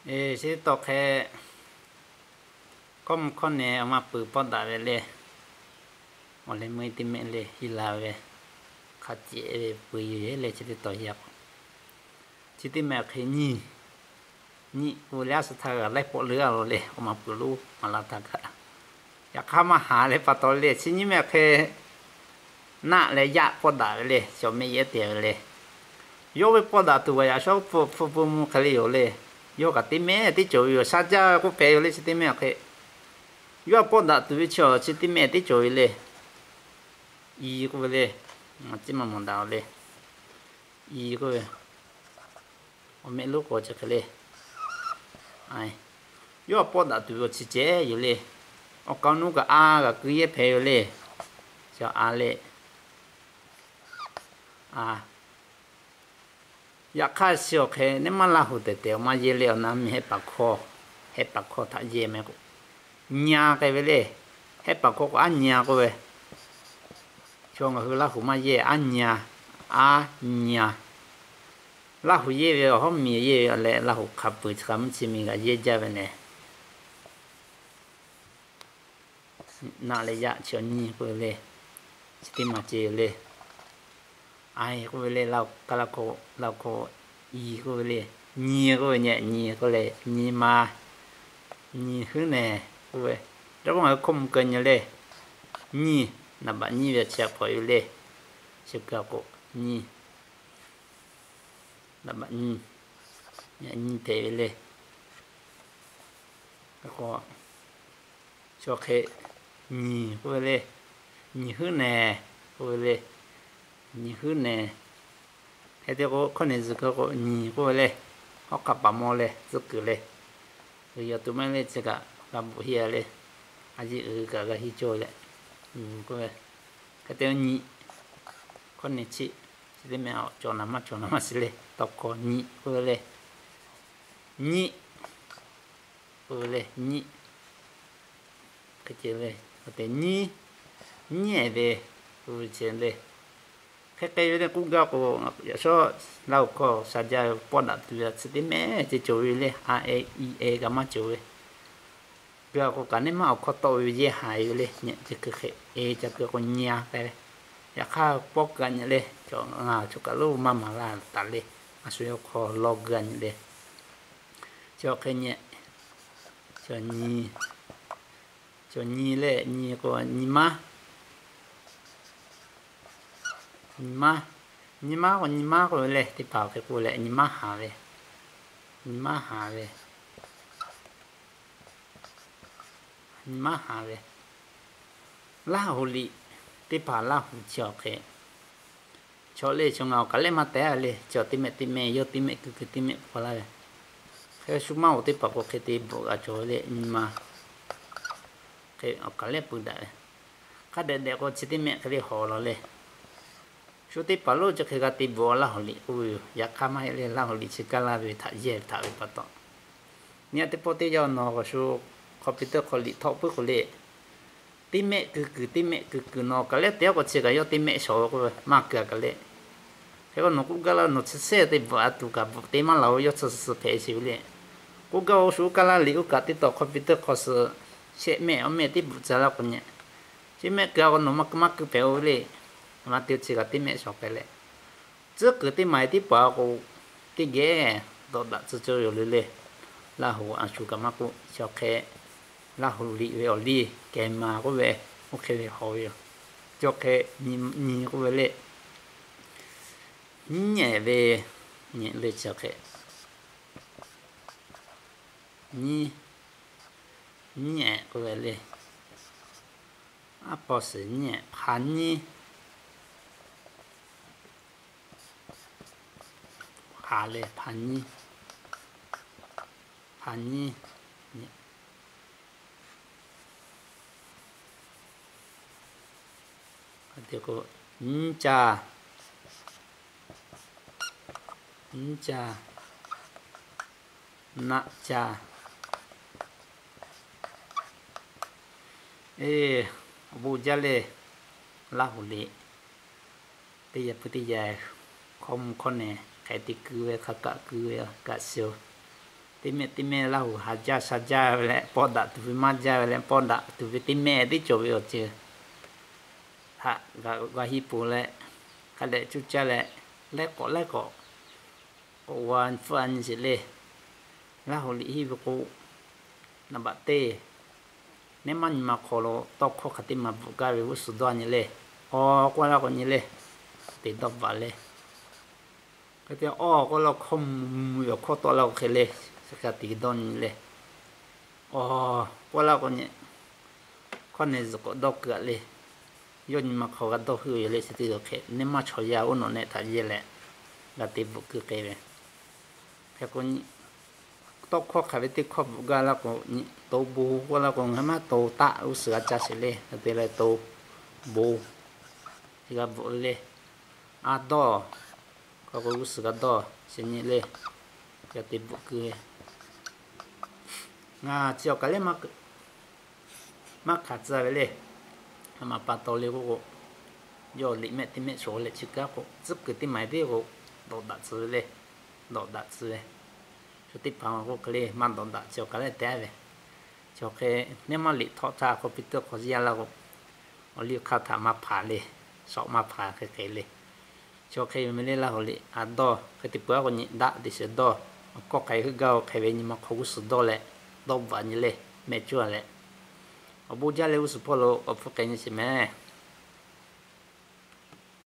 Chi teˇ tawˇ hk'e, hkawˇ mvuh hkawˇ nehˬ awˬ ma peuˬ pawˆ daꞈ ve le. Awˬ leh meuˇ teˇ mehˆ le, hiˇ la ve, hk'a cehˬ ve peuˬ yoˬ le. Chi teˇ tawˇ yaꞈ k'o, chi teˇ mehˆ hk'e nyi, nyi k'oˆ ve le, a shu htaˇ g'a laiˉ pawˆ leuˉ a lo le, awˬ ma peuˬ lonˉ maˍ laˇ htaˇ kaꞈ, yaꞈ hk'aˇ maˇ haˍ leh pa taw le, chi nyiˇ mehˆ hk'e naˆ leh yaˆ pawˆ daꞈ ve le, cawˬ mehˆ yehˉ te ve le. Yawˇ ve pawˆ daꞈ tuˬ g'a yaꞈ shawˉ hpu hpu mvuh hk'e le yoˬ le. Yawˇ kaꞈ teˇ mehˆ teˇ cawˬ ve yoˬ, sha jaˇ ve k'oˆ hpehꞈ yoˬ le, chi teˇ mehˆ hk'e. Yawˇ pawˆ daꞈ tuˬ ve chi awˬ chi teˇ mehˆ teˇ cawˬ ve le. I k'oˆ ve le, maˇ maw daꞈ le. I k'oˆ ve, awˬ mehˆ lonˉ k'o chi hk'e le. Yawˇ pawˆ daꞈ tuˬ ve awˬ chi cehˬ yoˬ le. Awˬ kaˍ awˬ nu kaꞈ a g'a keu yehˇ hpehꞈ yoˬ le. Chi a le, a. Yaꞈ hk'aˇ chi awˬ hk'e neˇ maˇ Laˇ huˍ tehˬ tehˬ awˬ maˇ yehˇ le, awˬ na meh hehˆ paˍ hkawˇ, hehˆ paˍ hkawˇ htaꞈ yehˇ meh k'o, nyi k'ai ve le. Hehˆ paˍ hkawˇ k'o aˉ nyi k'oˆ ve, chaw ngaˬ hui Laˇ huˍ maˇ yehˇ, aˉ nyi, aˉ nyi. Laˇ huˍ yehˇ ve awˬ hawˉ miˬ yehˇ ve leh Laˇ huˍ hk'a peuˬ chi hk'a mvuhˇ chi miˬ g'a yehˇ jaˇ ve nehˬ. Naˆ leh yaˆ chi awˬ nyi k'oˆ ve le. Chi teˇ maˬ ceh le. Aiˬ k'oˆ ve le, Laˇ huˍ hkawˇ, Laˇ huˍ hkawˇ, i k'oˆ ve le. Nyi k'oˆ ve nyi, nyi k'oˆ le, nyi ma, nyi huiˉ nehˬ k'oˆ ve. Daꞈ k'oˆ ngaˬ hui hkawˇ mvuh keu nyi le. Nyi, naˍ baꞈ nyi ve chi htaꞈ hpaw e le. Chi kaꞈ k'o, nyi, naˍ baꞈ nyi, nyi te ve le. K'o, chi hk'e nyi k'oˆ ve le. Nyi huiˉ nehˬ k'oˆ ve le. Nyi huiˉ nehˬ. Hk'e te k'o, hkawˇ nehˬ zuhˬ hk'e k'o nyi k'oˆ ve le. Hawˉ hk'a paˍ maw leh tcuhˉ kuiˬ le. G'uiˬ yaw tuˬ maˇ le, chi kaꞈ g'a bvuhꞈ heˆ a le. A yeˇ uiˍ kaꞈ g'a heˆ cawˇ leh, nyi k'oˆ ve. Hk'e te nyi, hkawˇ nehˬ chi, chi teˇ mehˆ cawˬ naˍ maˇ cawˬ naˍ maˇ shiˍ le. Tawˇ hkawˇ nyi k'oˆ ve le. Nyi k'oˆ ve le, nyi. Hk'e te le, te nyi, nyi ve k'oˆ ve ceh le. Hk'e k'ai ve le k'oˆ gaˇ k'o, yaꞈ shawˉ Laˇ huˍ hkawˇ sha jaˇ ve pawˆ daꞈ tuˬ ve chi teˇ mehˆ ceh cawˬ ve le. A e i e kaꞈ maˇ cawˬ ve. G'a k'o kaꞈ neˇ maˇ awˬ hkawˇ tawˆ ve yehˇ haiˬ ve le. Nyi chi hk'e hk'e e ca keu k'o nyi k'ai ve. Yaꞈ hk'aˇ pawˆ kaꞈ nyi le, chaw ngaˬ chaw kaꞈ lonˉ maˇ maˍ laˇ taˍ le. A shu yawˇ hk'aw lawˇ g'a nyi le. Chi hk'e nyi, chaw nyi, chaw nyi le, nyi k'o nyi maˇ, nyi maˇ, nyi maˇ k'o nyi maˇ k'oˆ ve le. Teˇ hpaˍ hk'e k'oˆ leh nyi maˇ haˍ ve, nyi maˇ haˍ ve, nyi maˇ haˍ ve. Laˇ huˍ liꞈ, teˇ hpaˍ Laˇ huˍ chi awˬ hk'e, chaw le chaw ngaˬ awˬ kaˬ lehˆ maˇ tehꞈ le. Chaw teˇ mehˆ teˇ mehˆ, yawˇ teˇ mehˆ keu keu teˇ mehˆ hpaw laˇ ve. Hk'e shu maˇ oˬ teˇ hpaˍ k'o hk'e te bvuhꞈ g'a cawˬ le, nyi ma. Hk'e awˬ kaˬ lehˆ pui daꞈ ve. Hk'a dehꞈ dehꞈ k'o chi teˇ mehˆ hk'e le hawˍ la le. Shu teˇ hpaˍ lonˉ chi hk'e g'a te bvuhꞈ Laˇ huˍ liꞈ k'oˆ ve yoˬ. Yaꞈ hk'aˇ maˇ heˆ le, Laˇ huˍ liꞈ chi kaˇ laˇ ve htaꞈ yehˇ ve htaꞈ ve pa taw, nyi a teˇ pawˆ teˇ yanˇ nawˬ k'awꞈ shu computer hk'aw liꞈ htawˆ puiˉ k'o le, teˇ mehˆ keu kuiˬ teˇ mehˆ keu kuiˬ nawˬ kaˬ lehˆ te k'o chi kaꞈ yawˇ teˇ mehˆ shawˍ ve k'oˆ ve maˇ keu a kaˬ lehˆ. Hk'e k'o nawˬ k'oˆ gaˇ laˇ, nawˬ chi sehˉ te bvuhꞈ a tuˬ kaꞈ bvuhꞈ te maˇ laˬ-oˬ, yawˇ chi suh suh hpehꞈ sheˍ ve le. K'oˆ gaˇ-oˬ, shu kaˇ laˇ liꞈ oˇ kaꞈ teˇ taw computer hk'aw suh shehˆ mehˆ awˬ mehˆ teˇ bvuhꞈ ca laˇ k'o nyi, shehˆ mehˆ keu a k'o nawˬ maˇ keu maˇ keu hpehꞈ-o ve le. Maˇ te chi kaꞈ teˇ mehˆ shawˍ hpehꞈ leh, tcuhˉ kuiˬ teˇ maˬ teˇ hpaˍ k'o, teˇ geh dawꞈ daꞈ tcuh cawˇ yoˬ le le. Laˇ huˍ a shu kaꞈ maˇ k'oˆ, chi hk'e Laˇ huˍ liꞈ ve awˬ liˇ kehˬ maˍ k'oˆ ve, oˇ hk'e ve hawˍ ve yoˬ. Chi hk'e nyi k'oˆ ve le, nyi ve, nyi le chi hk'e, nyi, nyi k'oˆ ve le, aˉ paw suhˍ nyi, hpaˍ nyi, hpaˍ le, hpaˍ nyi, hpaˍ nyi, nyi k'o, nyi ca, nyi ca, naˆ ca. Eˬ, awˬ bon jaˇ le, Laˇ huˍ liꞈ teˇ yaꞈ pui teˇ yaꞈ hkawˇ mvuh hkawˇ nehˬ hk'e te keu ve hk'a kaꞈ keu ve kaꞈ shiˍ-oˬ. teˇ mehˆ teˇ mehˆ Laˇ huˍ haˍ jaˇ sha jaˇ ve leh, pawˆ daꞈ tuˬ ve maˇ jaˇ ve leh, pawˆ daꞈ tuˬ ve teˇ mehˆ tiˉ cawˬ ve awˬ ceuˬ htaꞈ g'a hiˆ poˬ leh, hk'a dehꞈ cuˇ caˇ leh, laiˉ k'awꞈ laiˉ k'awꞈ k'awꞈ g'a hpfuhˆ a nyi sheˍ le. Laˇ huˍ liꞈ henˇ ve k'o, naˍ baꞈ teˇ nehˉ maˇ nyi ma hk'aw lo tawˇ hkawˇ hk'aˬ teˇ ma bvuhꞈ gaˇ ve g'uˇ suhˍ dawˇ nyi le. Awˬ k'oˆ laˇ k'o nyi le, te dawˇ baˬ le. Hk'e te awˬ k'oˆ laˇ hkawˇ mvuh ve awˬ hkawˇ tawˆ laˇ k'o hk'e le, hk'e te dawˇ nyi le. Awˬ k'oˆ laˇ k'o nyi, hkawˇ ne zuhꞈ k'awꞈ dawˇ keu a le. Yawˇ nyi ma hk'aw g'a dawˇ heuˆ ve yoˬ le, chi teˇ hk'e nehˉ maˇ chaw yaˇ oˇ nawꞈ nehˆ htaꞈ yehˇ leh g'a te bvuhꞈ keu k'ai ve. Hk'e k'o, tawˇ hkawˇ hk'aˬ ve teˇ hkawˇ bvuhꞈ gaˇ laˇ k'o, to bon k'oˆ laˇ k'o, ngaˬ hui maˇ to taˆ g'uˇ suhˍ g'a caˇ sheˍ le. Hk'e te leh to bon g'a bvuhꞈ ve le. A dawˇ k'o, g'uˇ suhˍ g'a dawˇ sheˍ nyi le. G'a te bvuhꞈ keu ve, ngaˬ chi awˬ kaˬ le maˇ hkanˍ tcuh ve le. A ma pa taw le k'oˆ k'o, yawˇ liꞈ mehˆ teˇ mehˆ shawˍ leh chi kaꞈ k'o, tcuhˉ kuiˬ teˇ maˬ teˇ k'o, dawꞈ daꞈ tcuh ve le. Dawꞈ daꞈ tcuh ve, chaw teˇ hpaˍ k'oˆ hk'e le maˇ dawꞈ daꞈ chi awˬ kaˬ le te ve. Chi hk'e nehˉ maˇ liꞈ htawˆ htaˇ computer hk'aw yaˇ laˇ k'o, awˬ liˇ hk'aˇ htaꞈ maˇ hpanˍ le, shawꞈ maˇ hpanˍ hk'e hk'e le. Chi hk'e ve le Laˇ huˍ liꞈ a dawˇ hk'e te peuˬ a k'o nyi daꞈ te shehˍ dawˇ, awˬ hkawˇ hk'aˬ heuˆ gaˇ hk'e ve nyi ma hk'aw g'uˇ suhˍ dawˇ leh, dawˇ baˬ nyi le, mehˆ cuˇ a leh, awˬ bon jaˇ leh g'uˇ suhˍ hpawˇ lo k'awꞈ hpfuhˆ k'ai nyi sheˍ mehˍ.